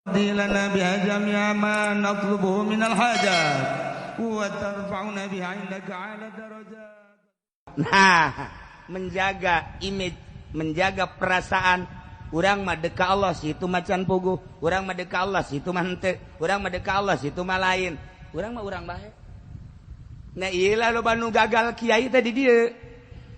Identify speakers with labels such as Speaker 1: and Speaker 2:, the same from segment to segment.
Speaker 1: لنا بها جميع ما نطلبه من الحاجات وترفعنا بها عندك على درجات.
Speaker 2: Nah, menjaga image, menjaga perasaan. Urang mah deka Allah, situ macan puguh. Urang mah deka Allah, situ mah henteu. Urang mah deka Allah, situ mah lain. Urang mah urang bae. Nah, iyalah, loba nu gagal kiai tadi dieu.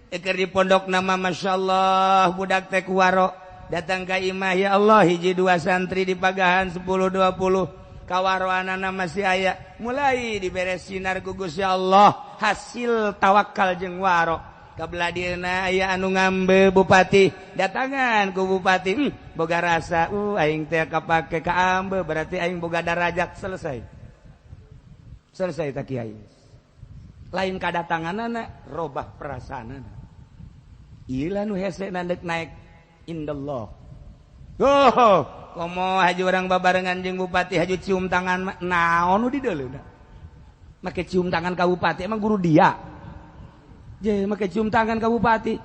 Speaker 2: Eker di pondok nama, Masya Allah, budak teh waro datang ka imah, ya Allah, hiji dua santri di pagahan 10 20 kawaroanana masih aya, mulai diberes sinar ku Gusti Allah, hasil tawakal jeung waro. Kabelah dieuna aya anu ngambe bupati, datangan ku bupati, boga rasa, aing teh kapake ka ambe, berarti aing boga darajat. Selesai, selesai. Tak kiai lain kadatanganana, robah perasaanana. Ieu nu hese nandek naik indallah. Oh, komo haju urang babarengan jeung bupati, haju cium tangan, naon nu dideuleuna make cium tangan ka bupati? Emang guru dia je make cium tangan ka bupati?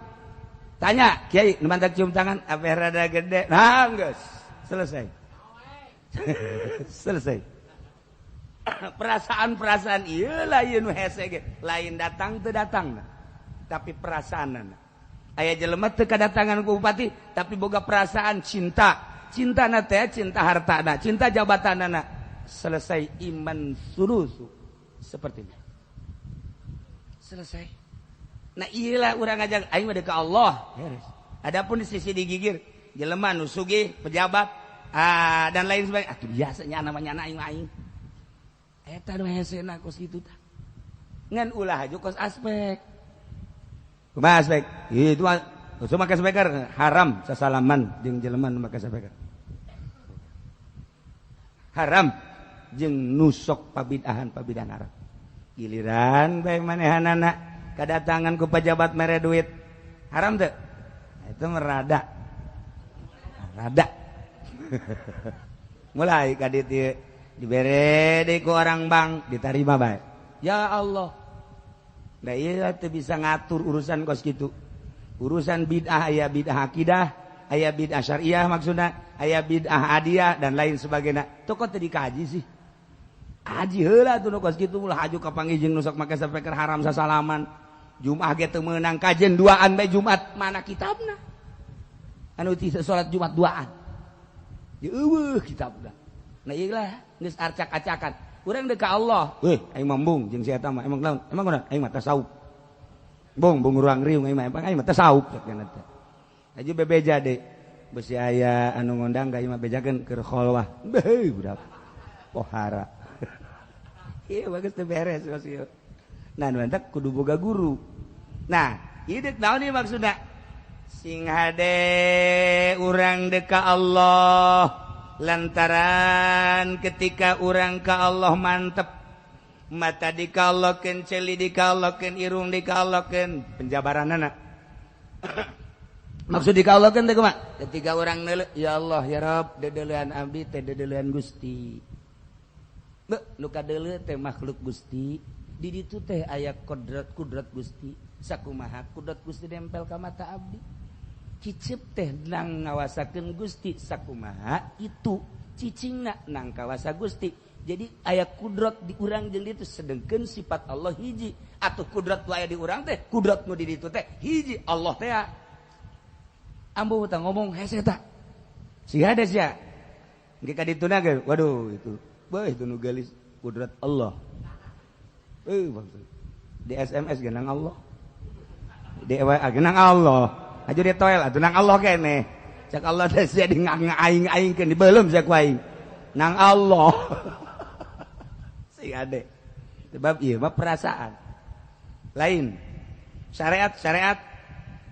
Speaker 2: Tanya kiai nu mantak cium tangan apa rada gede. Nah, geus selesai, selesai. Perasaan-perasaan ieu lah, ieu nu hese ge lain datang teu datang, tapi perasaan. Aya jelema teu kadatangan ku bupati, tapi boga perasaan cinta, cinta na teh cinta harta na, cinta jabatan na. Selesai. Iman sulusu seperti ini selesai. Nah, iyalah, urang ngajak aing mah ka Allah beres. Adapun di sisi digigir jelema nu sugih, pejabat, ah, dan lain sebagainya, atuh biasanya namanya aing aing eta nu hesena kos kitu tah. Ngan ulah aju kos aspek. Kumaha aspek itu? Usum make speaker, haram sasalaman jeung jelema nu make speaker. Haram jeung nusok pabidahan-pabidahan haram. Giliran bae manehanana kadatangan ku pejabat mere duit, haram teu? Itu merada. Rada. Mulai ka dieu dibere deui ku orang bank, diterima bae. Ya Allah. Da ieu teu bisa ngatur urusan kos kitu. Urusan bid'ah, aya bid'ah akidah, aya bid'ah syariah, maksudna aya bid'ah adiyah dan lain sebagainya. Tuh kok teu dikaji sih? Aji heula tuh nu kos kitu, ulah aju kapanggih jeung nu sok make speaker, haram sasalaman. Jumat ge teu meunang, kajen duaan bae Jumat, mana kitabna? Anu ti salat Jumat duaan. Ya eueuh kitabna. Nah, ieu lah geus arcak-acakan. Urang deuk ka Allah. Weh, aing mah embung jeung si eta mah. Emang naon? Emang kunaon? Aing mah tasawuf. Bung, bung ruang riung aing mah, emang aing mah tasawuf cek teh. Aju bebeja deui. Besi aya anu ngondang ka imah, bejakeun keur kholwah. Beuh, budak. Pohara. Ieu bagus teu beres kos ieu. Nah, nu mantak kudu boga guru. Nah, ieu deuk naon ieu maksudna? Sing hade urang deuk ka Allah, lantaran ketika urang ka Allah mantep, mata dikalokeun, ceuli dikalokeun, irung dikalokeun, penjabaranana. Maksud dikalokeun teh kumaha? Ketika urang neuleuh, ya Allah, ya Rabb, deudeulean abdi teh deudeulean Gusti. Beuh, nu kadeuleu teh makhluk Gusti, di ditu teh aya kodrat kudrat Gusti. Sakumaha kudrat Gusti nempel ka mata abdi? Cicep teh nang ngawasakeun Gusti, sakumaha itu cicingna nang kawasa Gusti. Jadi aya kudrat di urang jeung ditu, sedengkeun sifat Allah hiji. Atuh kudrat nu aya di urang teh, kudrat nu di ditu teh hiji, Allah teh. Ambu tah ngomong hese tah. Si hade sia. Engke ka dituna ge, waduh itu. Beuh, itu nu geulis kudrat Allah. Eh, bangsa. Di SMS ge nang Allah. Di WA ge nang Allah. Aju di toel atuh nang Allah kene. Cek Allah teh sia di aing-aingkeun dibelum sia ku aing. Nang Allah. Si ade. Sebab ieu mah perasaan. Lain. Syariat syariat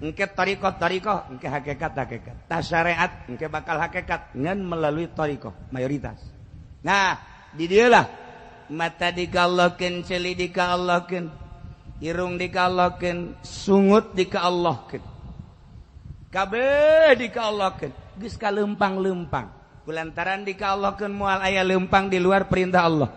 Speaker 2: engke thariqah thariqah engke hakikat hakikat. Tas syariat engke bakal hakikat ngan melalui thariqah mayoritas. Nah, di dieu lah mata dikallahkeun, ceuli dikallahkeun, irung dikallahkeun, sungut dikallahkeun. Kabeh dikallahkeun. Geus kalempang-lempang. Kulantaran dikallahkeun moal aya lempang di luar perintah Allah.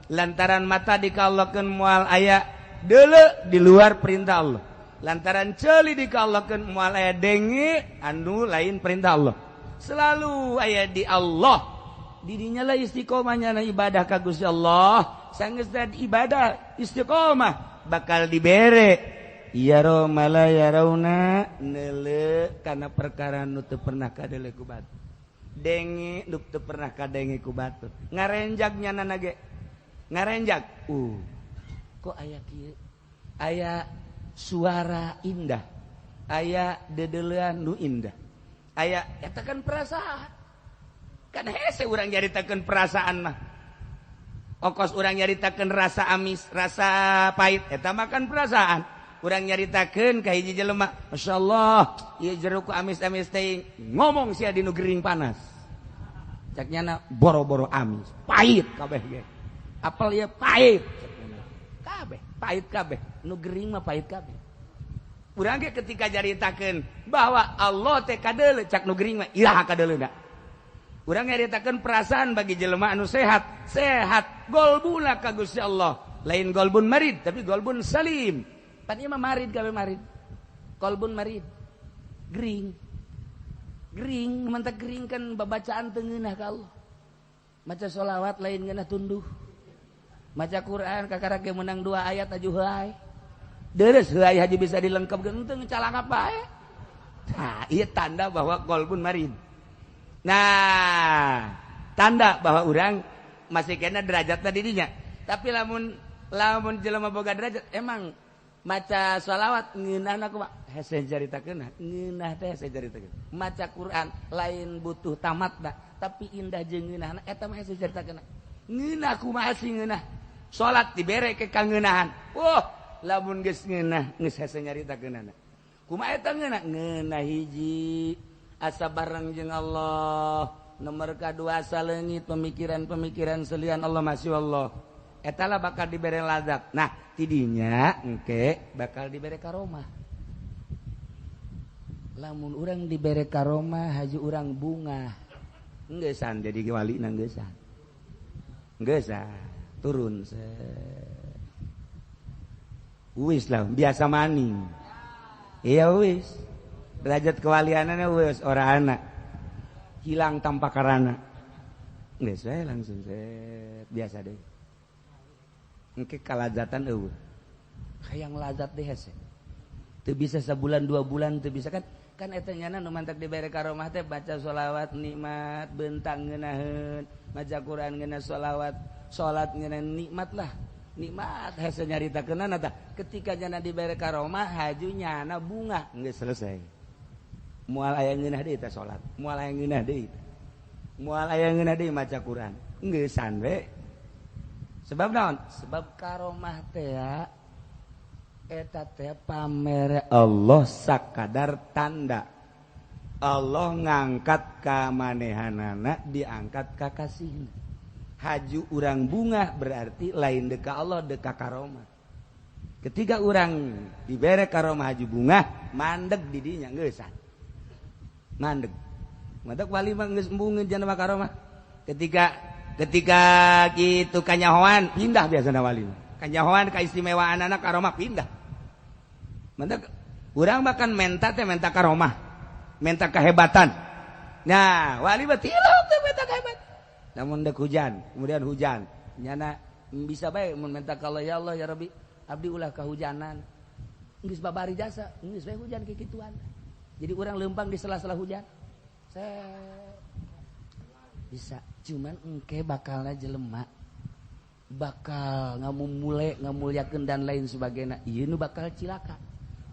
Speaker 2: Lantaran mata dikallahkeun moal aya deuleu di luar perintah Allah. Lantaran ceuli dikallahkeun moal aya denge anu lain perintah Allah. Selalu aya di Allah. Dirinya lah istiqomahnya na ibadah ka Gusti Allah. Sanggeus ibadah istiqomah bakal dibere yaro mala yarawna, neuleu kana perkara nu teu pernah kadeuleu ku batur, denge nu teu pernah kadenge ku batur. Ngarenjag nyana ge ngarenjag, kok aya kieu, aya suara indah, aya dedeleuan nu indah, aya eta kan perasaan kan. Hese urang nyaritakeun perasaan mah, okos urang nyaritakeun rasa amis, rasa pahit, eta mah kan perasaan. Urang nyaritakeun ka hiji jelema, "Masya Allah, ieu jeruk amis-amis teh," ngomong sia dinu gering panas. Cak nyana, "Boro-boro amis, pahit kabeh ge. Apel ieu pahit." Kabeh pahit kabeh, nu gering mah pahit kabeh. Urang ge ketika nyaritakeun bahwa Allah teh kadeuleu, cak nu gering mah, "Iraha kadeuleuna?" Urang nyaritakeun perasaan bagi jelema anu sehat, sehat golbuna ka Gusti Allah, lain golbun marid tapi golbun salim. Pan ieu mah marid kabeh, marid. Kolbun marid. Gering. Gering, mantak gering kan babacaan teu ngeunah ka Allah. Maca sholawat lain ngeunah tunduh. Maca Quran kakara ge menang dua ayat aju heuay. Deres heuay haji bisa dilengkapkeun teu ngecalangap bae. Nah, ieu tanda bahwa kolbun marid. Nah, tanda bahwa orang masih kena derajatna di dinya. Tapi lamun lamun jelema boga derajat emang maca sholawat ngeunahna kumaha? Hese caritakeun ngeunah teh, hese caritakeun. Maca Quran lain butuh tamatna, tapi indah jeung ngeunahna eta mah hese caritakeun. Ngeunah kumaha sih ngeunah? Salat dibere ke kangeunahan. Wah, lamun geus ngeunah geus hese nyaritakeunana. Kumaha eta ngeunah? Ngeunah hiji asa bareng jeung Allah. Nomor kadua asa leungit pemikiran-pemikiran selian Allah, masya Allah. Etalah bakal dibere lazat. Nah, tidinya engke bakal dibere karomah. Lamun urang dibere karomah haji urang bunga, enggesan jadi wali, nanggesan enggesan turun se wis lah biasa maning. Iya, wis derajat kewaliannya wis ora anak hilang tanpa karana, geus we langsung set biasa deh. Engke kalazatan eueuh, hayang lazat deh hese teu bisa sabulan 2 bulan teu bisa kan. Kan eta nyana nu mantak dibere karomah teh baca sholawat nikmat, bentang ngeunaheun, maca Quran ngeunah, sholawat salat ngeunah, nikmat lah, nikmat hese nyaritakeunana. Tah, ketika nyana dibere karomah haju nyana bunga, geus selesai, moal aya ngeunah deui teh salat, moal aya ngeunah deui, moal aya ngeunah deui maca Quran, geusan we. Sebab naon? Sebab karomah teh eta teh pamer Allah, sakadar tanda Allah ngangkat kamanehanana, diangkat ka kasihna. Haju urang bunga berarti lain deka Allah, deka karomah. Ketika urang dibere karomah haju bunga, mandeg didinya, geusan mandeg. Mandeg wali mah geus embungeun jana karomah. Ketika ketika gitu kanyahoan pindah, biasana wali kanyahoan keistimewaan anak karomah pindah. Mandeg urang bahkan menta teh menta karomah, menta kehebatan. Nah, wali mah tilok teh menta kehebatan. Namun dek hujan, kemudian hujan nyana bisa bae mun menta kalau, "Ya Allah, ya Rabbi, abdi ulah kehujanan," geus babari jasa geus bae hujan kikituan. Jadi urang lempang di sela-sela hujan. Saya bisa, cuman engke bakalna jelema bakal ngamumule, ngamuliakeun dan lain sebagainya. Ieu nu bakal cilaka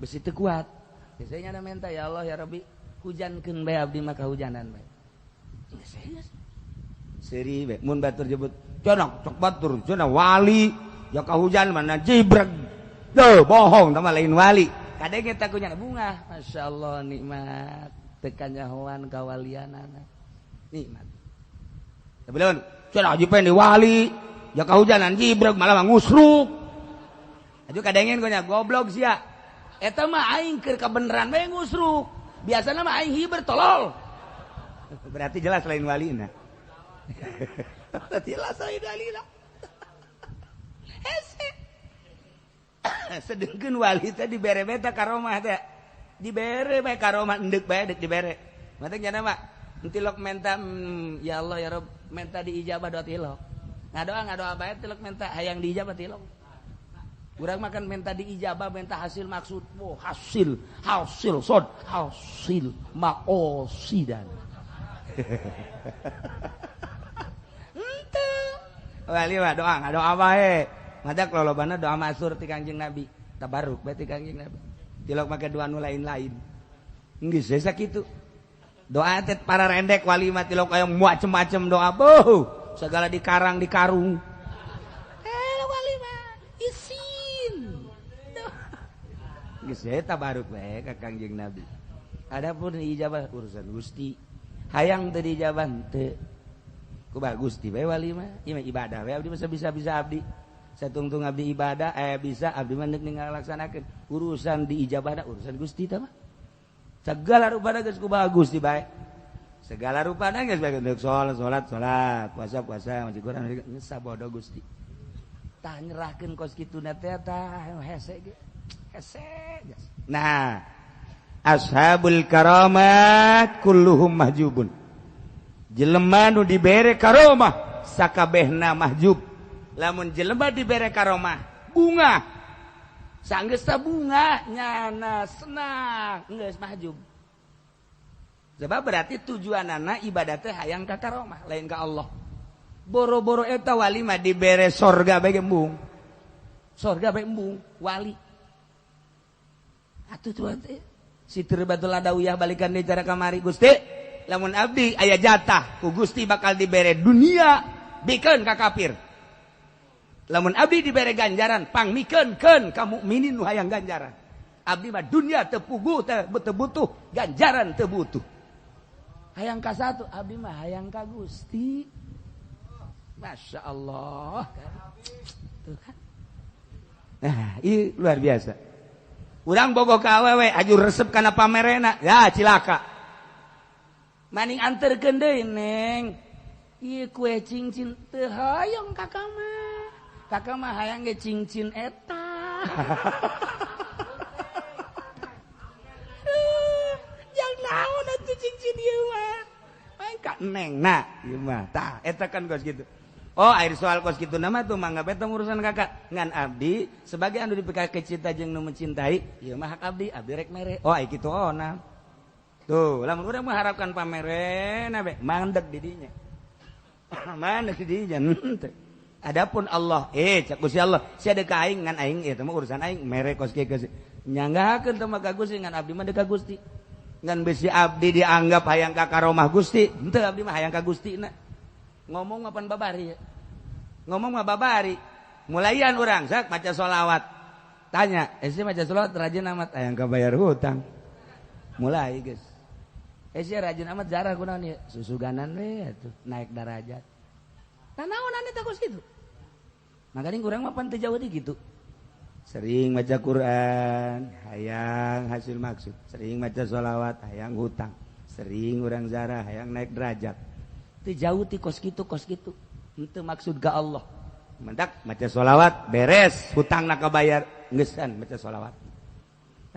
Speaker 2: besi teu kuat. Biasanya ada minta, "Ya Allah, ya Rabbi, hujankeun bae abdi mah kahujanan bae." Seuri bae mun batur jebut cenah, cok batur cenah wali ya kahujan mana jibreg. Tuh bohong sama lain wali. Kadang kita kunya bunga, masya Allah, nikmat teu kanyahoan kawalianana nikmat. Tapi lawan cenah jipen di wali ya kahujanan jibreg malah ngusruk. Aju kadangin kunya, "Goblok sia, eta mah aing keur kabeneran bae ngusruk, biasana mah aing hiber, tolol." Berarti jelas lain wali. Nah, berarti jelas lain wali lah. Hese sedengkeun wali teh dibere beta karomah teh, dibere bae karomah, endek bae dek dibere. Mata nyana mah entilok menta, ya Allah, ya Rabb." Minta diijabah doa tilok. Ngadoa ngadoa bae tilok minta hayang diijabah tilok. Urang makan minta diijabah, minta hasil maksud. Oh, hasil, hasil sod, hasil maosidan. Henteu. Wali mah doa ngadoa bae. Madak lolobana doa masur ti Kangjeng Nabi. Tabarruk bae ti Kangjeng Nabi. Tilok make doa nu lain-lain. Geus we sakitu. Doa teh para rendek wali mah tilok aya macem-macem doa. Beuh, segala dikarang dikarung. Wali mah isin. Geus we tabarruk bae ka Kangjeng Nabi. Adapun ijabah urusan Gusti. Hayang teu diijabah henteu. Ku bagus di bae wali mah. Ieu mah ibadah we abdi mah bisa-bisa abdi. Satungtung abdi ibadah bisa abdi mah deuk ngalaksanakeun. Urusan diijabahna urusan Gusti tah mah. Segala rupana geus ku bagus di bae. Segala rupana geus bae deuk salat salat salat, puasa puasa masih kurang geus sabodo Gusti. Tah nyerahkeun kos kituna teh tah hese ge. Hese geus. Nah, ashabul karamat kulluhum mahjubun. Jelema nu dibere karomah sakabehna mahjub. Lamun jelema dibere karomah bunga sanggeus ta bunga nyana senang geus mahjub. Sebab berarti tujuanana ibadah teh hayang ka karomah lain ka Allah. Boro-boro eta wali mah dibere sorga bae embung. Sorga bae embung wali. Atuh tuan teh Siti Batul Adawiyah balikan deui cara kamari Gusti. Lamun abdi aya jatah ku Gusti bakal dibere dunia bikeun ka kafir. Lamun abdi dibere ganjaran pangmikeun keun ka mukminin nu hayang ganjaran. Abdi mah dunia teu puguh teu butuh, ganjaran teu butuh. Hayang ka satu abdi mah hayang ka Gusti. Masya Allah. Tuh kan. Nah, ini luar biasa. Urang bogoh ka awewe aju resep kana pamerena, ya cilaka. Maning anterkeun deui neng. Ieu kue cincin teu hayang kakak mah. Kakak mah hayang ge cincin eta. Jang naon atuh cincin ieu mah. Main ka neng na ieu mah. Tah eta kan kos kitu. Oh, air soal kos kitu nama tuh mangga betong urusan kakak. Ngan abdi sebagai anu dipikake cinta jeung nu mencintai, ieu mah hak abdi, abdi rek mere. Oh, ai kitu ona. Tuh, lamun urang mengharapkan pamerena be mandeg di dinya. Mandeg di dinya henteu. Adapun Allah, cak Gusti Allah, sia deuk ka aing ngan aing eta mah urusan aing mere kos kieu geus. Nyanggahakeun teh mah ka Gusti ngan abdi mah deuk ka Gusti. Ngan bisi abdi dianggap hayang ka karomah Gusti, henteu abdi mah hayang ka Gusti na. Ngomong mapan babari ya. Ngomong mah babari. Mulaian urang sak maca sholawat. Tanya, sia maca sholawat rajin amat hayang kabayar hutang. Mulai geus. Sia rajin amat jarah kunaon ieu? Susuganan we atuh naik darajat. Tah naonan eta kos kitu. Makanya kurang mah pan teu jauh di gitu. Sering maca Quran, hayang hasil maksud. Sering maca sholawat, hayang hutang. Sering urang zarah, hayang naik derajat. Teu jauh ti kos kitu kos kitu. Henteu maksud ka Allah. Mendak maca sholawat beres, hutangna kabayar, geussan maca sholawat.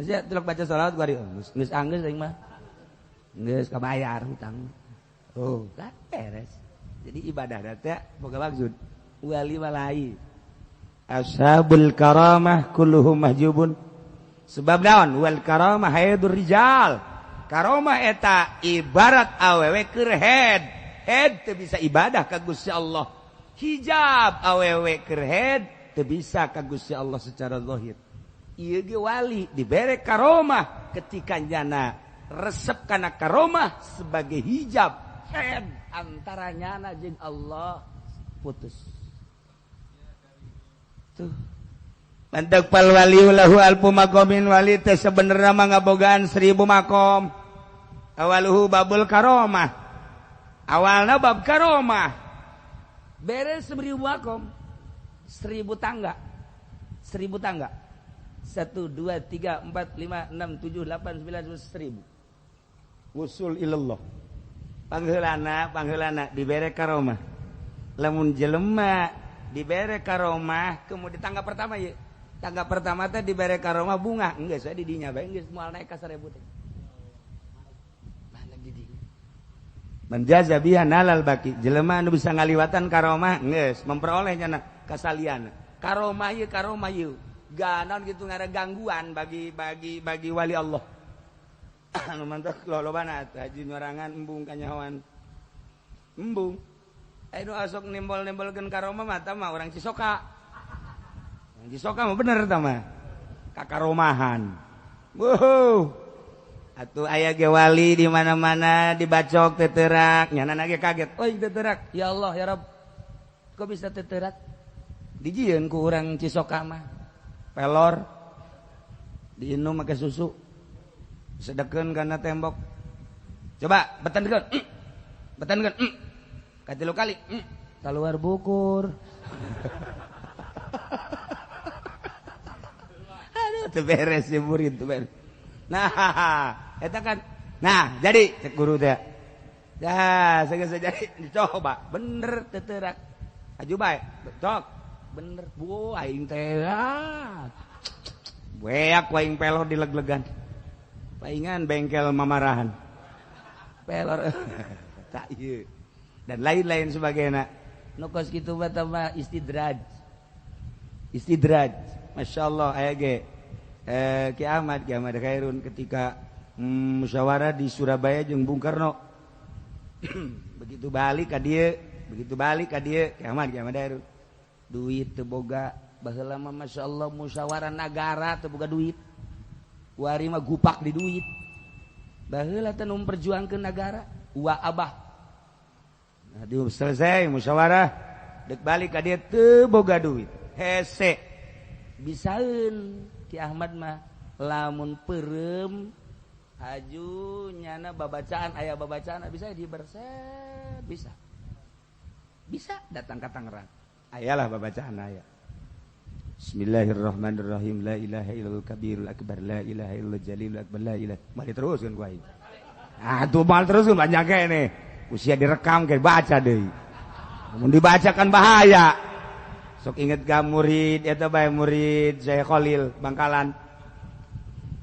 Speaker 2: Sia tilok baca sholawat gua geus geus anggeus aing mah. Geus kabayar hutang. Oh, kan beres. Jadi ibadah teh boga maksud. Wali walai. Ashabul karamah kulluhum mahjubun. Sebab naon? Wal karamah haidur rijal. Karomah eta ibarat awewe keur head. Head teu bisa ibadah ka Gusti Allah. Hijab awewe keur head teu bisa ka Gusti Allah secara zahir. Ieu ge wali dibere karomah ketika nyana resep kana karomah sebagai hijab head antara nyana jeung Allah putus. Tuh. Mantak pal wali lahu alfu maqamin, wali teh sebenarnya mah ngabogaan 1000 makom. Awaluhu babul karomah. Awalna bab karomah. Beres 1000 makom. 1000 tangga. 1000 tangga. 1 2 3 4 5 6 7 8 9 10 1000. Wusul ilallah. Pangheulana, pangheulana dibere karomah. Lamun jelema dibere karomah, kemudian tangga pertama ye. Tangga pertama teh dibere karomah bunga, geus we di dinya bae geus moal naik ka 1000 teh. Mana di dinya. Menjaza biha nalal baki. Jelema anu bisa ngaliwatan karomah geus memperoleh nyana kasaliana. Karomah ieu karomah ieu. Ganaon kitu ngara gangguan bagi bagi bagi wali Allah. Anu mantak lolobana haji nyorangan embung kanyahoan. Embung. Anu asok nimbol-nimbolkeun karomah mah tah mah urang Cisoka. Urang Cisoka mah bener tah mah. Kakaromahan. Wuh. Atuh aya ge wali di mana-mana dibacok teterak, nyana ge kaget. Oi teterak. Ya Allah ya Rabb. Kok bisa teterak? Dijieun ku urang Cisoka mah. Pelor diinum make susu. Sedekeun kana tembok. Coba betenkeun. Betenkeun. Katilu kali. Keluar bukur. Aduh teu beres si murid teu beres. Nah, eta kan. Nah, jadi cek guru teh. Ya, geus jadi dicoba, bener teterak. Aju bae, cok. Bener. Bu, aing teh. Weak aing pelor dileg-legan. Paingan bengkel mamarahan. Pelor. Tak ieu. Dan lain-lain sebagainya. Nu kos kitu mah mah istidraj. Istidraj. Masyaallah aya ge. Ki Ahmad Khairun ketika musyawarah di Surabaya jeung Bung Karno. Begitu balik ka dieu, begitu balik ka dieu Ki Ahmad Khairun. Duit teu boga, baheula mah masyaallah musyawarah nagara teu boga duit. Kuari mah gupak di duit. Baheula teh nu memperjuangkeun nagara, ua abah. Nah, selesai musyawarah, dek balik ka dieu teu boga duit. Hese. Bisaeun Ki Ahmad mah lamun perem haju nyana babacaan aya babacaan bisa diberset bisa bisa datang ka Tangerang ayalah babacaan aya. Bismillahirrahmanirrahim la ilaha illal kabirul akbar la ilaha illal jalilul akbar la ilaha mari teruskeun ku aing. Ah tuh mal teruskeun banyak kene usia direkam ke baca deui mun dibacakan bahaya. Sok inget ga murid eta bae murid Syekh Khalil Bangkalan.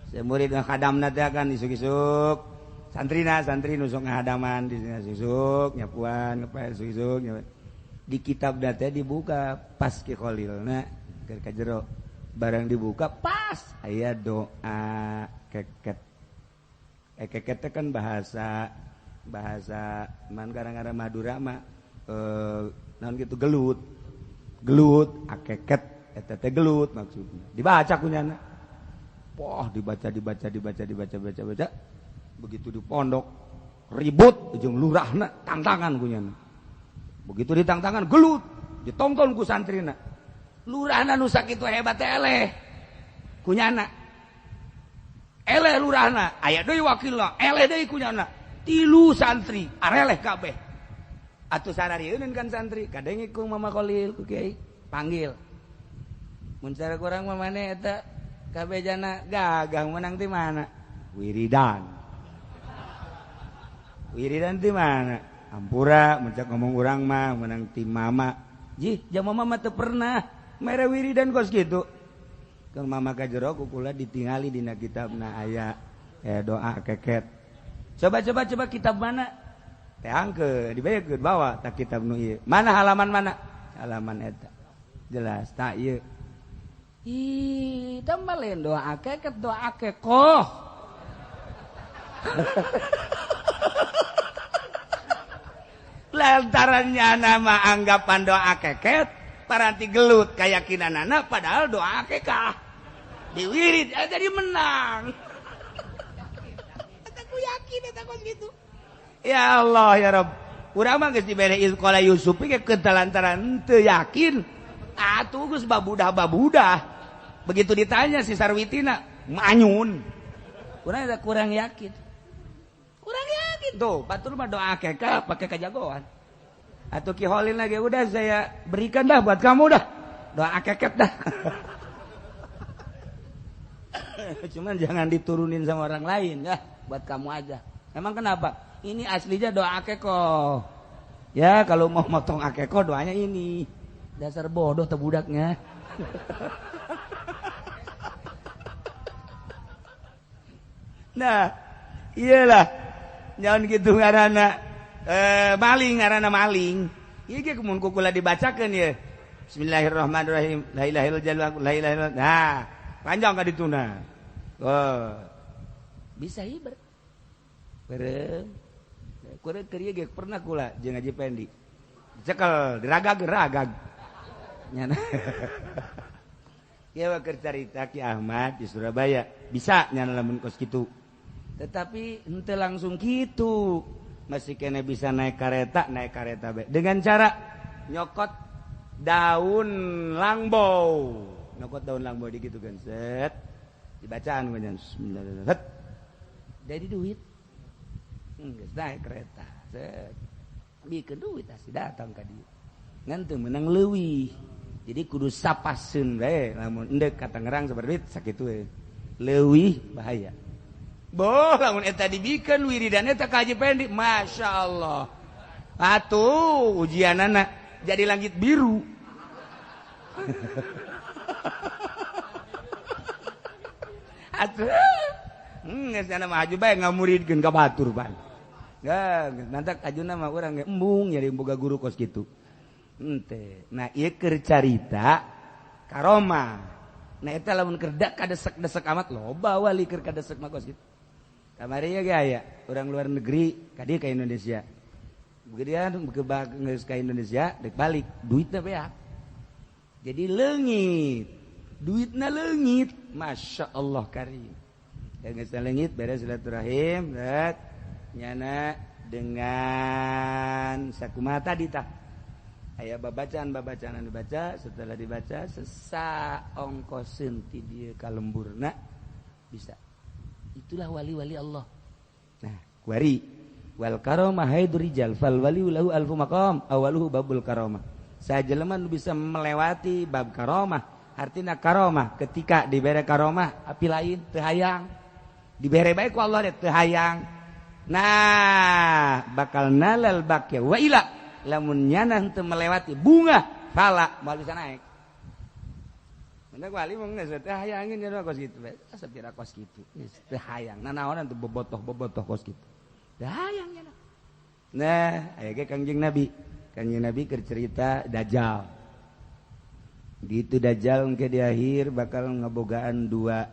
Speaker 2: Saya murid ngahadamna teh kan isuk-isuk. Santrina santri nu sok ngahadaman di isuk-isuk nyapuan ngepel isuk-isuk. Di kitab teh dibuka pas Ki Khalilna keur ka jero. Barang dibuka pas aya doa keket. Keket teh kan bahasa bahasa man gara-gara Madura mah naon kitu gelut. Gelut akeket eta teh gelut maksudnya dibaca kunyana poh dibaca dibaca dibaca dibaca baca baca begitu di pondok ribut jeung lurahna tantangan kunyana begitu ditangtangan gelut ditonton ku santrina lurahna nu sakitu hebat teh eleh kunyana eleh lurahna aya deui wakilna eleh deui kunyana tilu santri areleh kabeh. Atuh sararieun kan santri kadenge ku Mama Khalil ku Kiai panggil mun cara kurang mah maneh eta kabeh jana gagah menang ti mana wiridan wiridan ti mana ampura mun cak ngomong urang mah menang ti mama jih jam mama mah teu pernah mere wiridan kos kitu keur mama ka jero ku kula ditingali dina kitabna aya doa keket coba coba coba kitab mana teangke dibayakeun bawa tak kitab nu ieu mana halaman mana halaman eta jelas tak ieu ih tambah lain doa keket doa kekoh. Lantarannya nama anggapan doa keket paranti gelut keyakinanana padahal doa kekah diwirid jadi menang. Aku yakin eta kos kitu. Ya Allah ya Rabb. Urang mah geus dibere qala Yusuf ge lantaran teu yakin. Atuh geus babudah-babudah. Begitu ditanya si Sarwitina, manyun. Urang kurang yakin. Kurang yakin tuh, batur mah doa keka pakai kajagoan. Atau Ki Holil lagi udah saya berikan dah buat kamu dah. Doa keket dah. Cuman jangan diturunin sama orang lain ya, buat kamu aja. Emang kenapa? Ini aslinya doa akeko. Ya kalau mau motong akeko doanya ini. Dasar bodoh tebudaknya. Nah, iyalah. Jangan gitu ngarana. Maling ngaranna maling. Ieu ge mun ku kula dibacakeun ye. Bismillahirrahmanirrahim. La ilaha illallah, la ilaha illallah. Nah, panjang ka dituna. Oh. Bisa hiber. Bareng. Kuring keur ieu ge pernah kula jeung Haji Pendi. Dicekel, diragag-ragag. Nyana. Ieu keur carita Ki Ahmad di Surabaya. Bisa nyana lamun kos kitu. Tetapi henteu langsung kitu. Masih kene bisa naik kareta bae. Dengan cara nyokot daun langbou. Nyokot daun langbou dikitu kan set. Dibacaan kan bismillahirrahmanirrahim. Jadi duit. Geus naik kereta. Set. Bikeun duit asli datang ka dieu. Ngan teu meunang leuwih. Jadi kudu sapaseun bae lamun endek ka Tangerang sabar duit sakitu we. Leuwih bahaya. Boh lamun eta dibikeun wiridan eta ka Haji Pendi, Masya Allah. Atuh ujianana jadi langit biru. Atuh geus nya mah aju bae ngamuridkeun ka batur pan. Geus nantak ajuna mah urang ge embung nyari boga guru kos kitu. Henteu. Nah ieu keur carita karomah. Nah eta lamun keur kadesek-desek amat loba wali keur kadesek mah kos kitu. Kamari ge aya urang luar negeri ka dieu ka Indonesia. Kemudian geus ka Indonesia dek balik duitna beak. Jadi leungit. Duitna leungit, Masya Allah karim. Geus leungit beres silaturahim, bet nyana dengan sakumaha tadi tah. Aya babacaan-babacaan anu dibaca, setelah dibaca sesa ongkoseun ti dieu ka lemburna bisa. Itulah wali-wali Allah. Nah, kuari wal karomah haidur rijal fal wali lahu alfu maqam awaluhu babul karomah. Sajelema nu bisa melewati bab karomah, artina karomah ketika dibere karomah api lain teu hayang. Dibere bae ku Allah teu hayang. Nah, bakal nalal bakya wa ila lamun nyana henteu melewati bunga fala moal bisa naik. Mendak wali mah geus teu hayangin nya kos kitu bae. Asa pira kos kitu. Geus teu hayang. Nanaonan teu bobotoh-bobotoh kos kitu. Teu hayang nya. Nah, aya ge Kangjeng Nabi. Kangjeng Nabi keur cerita Dajjal. Gitu Dajjal engke di akhir bakal ngebogaan dua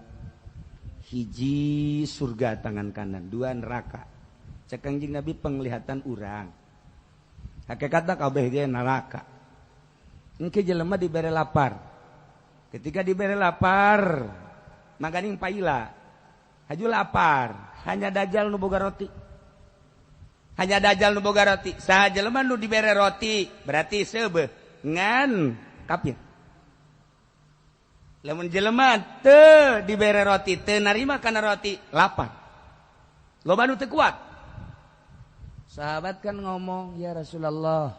Speaker 2: hiji surga tangan kanan, dua neraka. Cek Kangjeng Nabi penglihatan urang. Hakikatna kabeh ge neraka. Engke jelema dibere lapar. Ketika diberi lapar, maganing paila. Haju lapar, hanya Dajjal nu boga roti. Hanya Dajjal nu boga roti. Saha jelema nu dibere roti, berarti seubeuh ngan kafir. Lamun jelema teu dibere roti, teu narima kana roti, lapar. Loba nu teu kuat. Sahabat kan ngomong, "Ya Rasulullah."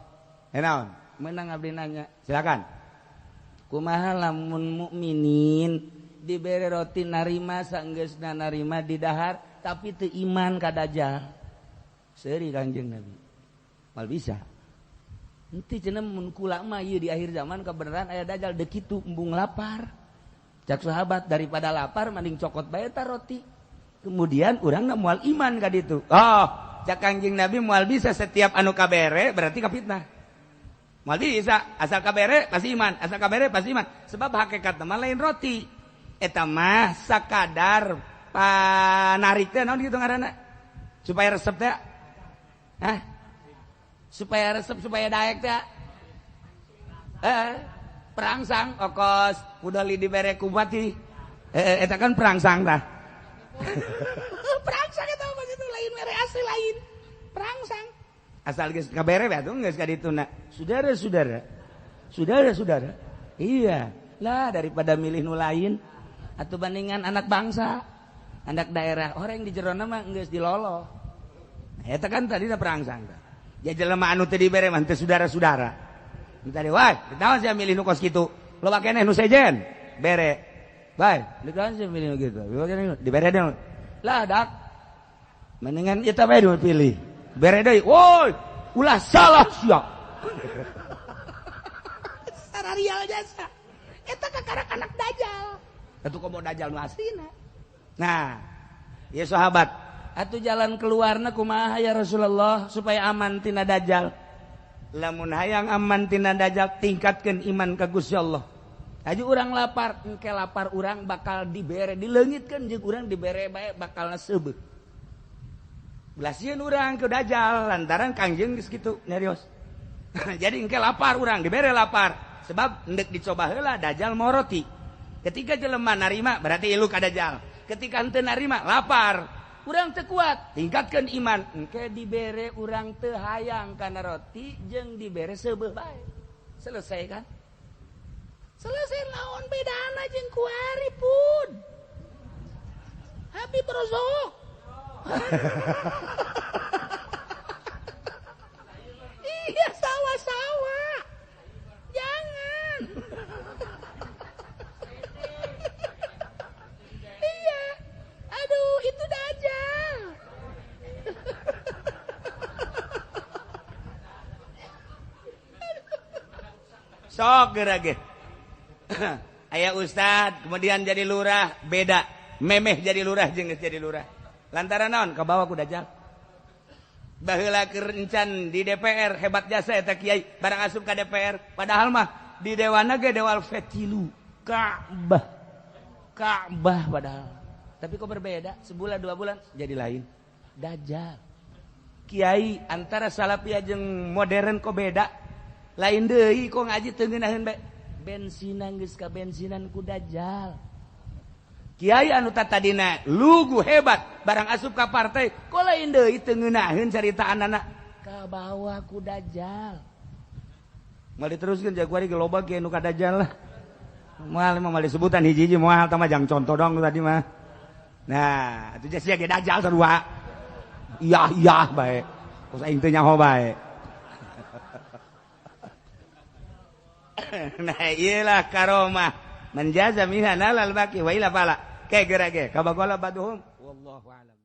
Speaker 2: Naon? Menang abdi nanya. Silakan. Kumaha lamun mukminin dibere roti narima sanggeusna narima didahar tapi teu iman ka Dajjal. Seuri Kangjeng Nabi. Mal bisa. Henteu cenah mun kula mah ieu di akhir zaman kebenaran aya Dajjal deuk kitu embung lapar. Cak sahabat daripada lapar mending cokot bae ta roti. Kemudian urangna moal iman ka ditu. Oh, cak Kangjeng Nabi moal bisa setiap anu kabere berarti kapitnah. Moal bisa, asal kabere pasti iman, asal kabere pasti iman. Sebab hakikat mah lain roti. Eta mah sakadar panarik teh naon kitu ngaranna? Supaya resep teh. Hah? Supaya resep, supaya daek teh. Perangsang okos pudali dibere ku bupati. Eta kan perangsang tah. Perangsang eta mah kitu lain mere asli lain. Perangsang. Asal geus kabere bae atuh geus ka dituna. Saudara-saudara. Saudara-saudara. Iya. Lah daripada milih nu lain atau bandingan anak bangsa, anak daerah, orang di jerona mah geus diloloh. Nah, eta kan tadi da perangsang tah. Ya jelema anu teu dibere mah teu saudara-saudara. Tadi wae, naon sia milih nu kos kitu? Loba keneh nu sejen, bere. Bae, naon sia milih nu kitu? Loba keneh dibere deui. Lah dak. Mendingan eta bae nu pilih. Bere deui. Woi, ulah salah sia. Sararial jasa. Eta kakarak anak Dajjal. Atuh komo Dajjal nu aslina. Nah, ieu sahabat, Atuh jalan keluarna kumaha ya Rasulullah supaya aman tina dajjal? Lamun hayang aman tina dajjal, tingkatkeun iman ka Gusti Allah. Aju urang lapar, engke lapar urang bakal dibere, dileungitkeun jeung urang dibere bae bakal seubeuh. Belasieun urang ke dajjal lantaran Kangjeng geus kitu nyarios. Jadi engke lapar urang dibere lapar sebab endek dicoba heula dajjal moroti. Ketika jelema narima berarti ilu ka dajjal. Ketika henteu narima lapar, urang teu kuat, tingkatkeun iman, engke dibere urang teu hayang kana roti jeung dibere seubeuh bae. Selesai kan? Selesai lawan bedana jeung kuari pun. Habib Rozok. Iya sawa-sawa. Jangan. Iya. Aduh, itu dajjal. Sok geura ge. Aya ustad kemudian jadi lurah, beda. Memeh jadi lurah jeung geus jadi lurah. Lantaran naon? Kabawa ku dajjal. Baheula keur encan di DPR hebat jasa eta kiai barang asup ka DPR, padahal mah di dewana ge dewal fetilu Ka'bah. Ka'bah padahal. Tapi kok berbeda? Sebulan dua bulan jadi lain. Dajjal. Kiai antara salafiyah jeung modern kok beda. Lain deui kok ngaji teu ngeunaheun bae. Bensinan geus ka bensinan ku dajjal. Kiai anu tadina lugu hebat barang asup ka partai kok lain deui teu ngeunaheun caritaan anak kabawa ku dajjal. Moal diteruskeun jaguari ge loba ge nu ka dajjal lah. Moal mah moal disebutan hiji-hiji moal tah mah jang contoh dong tadi mah. Nah, atuh sia ge dajjal sarua. Iya iya bae. Kos aing teu nyaho bae. Nah, iyalah karomah. Menjaza minha nalal baki wa ila fala. Kayak geura ge kabagola baduhum wallahu alam.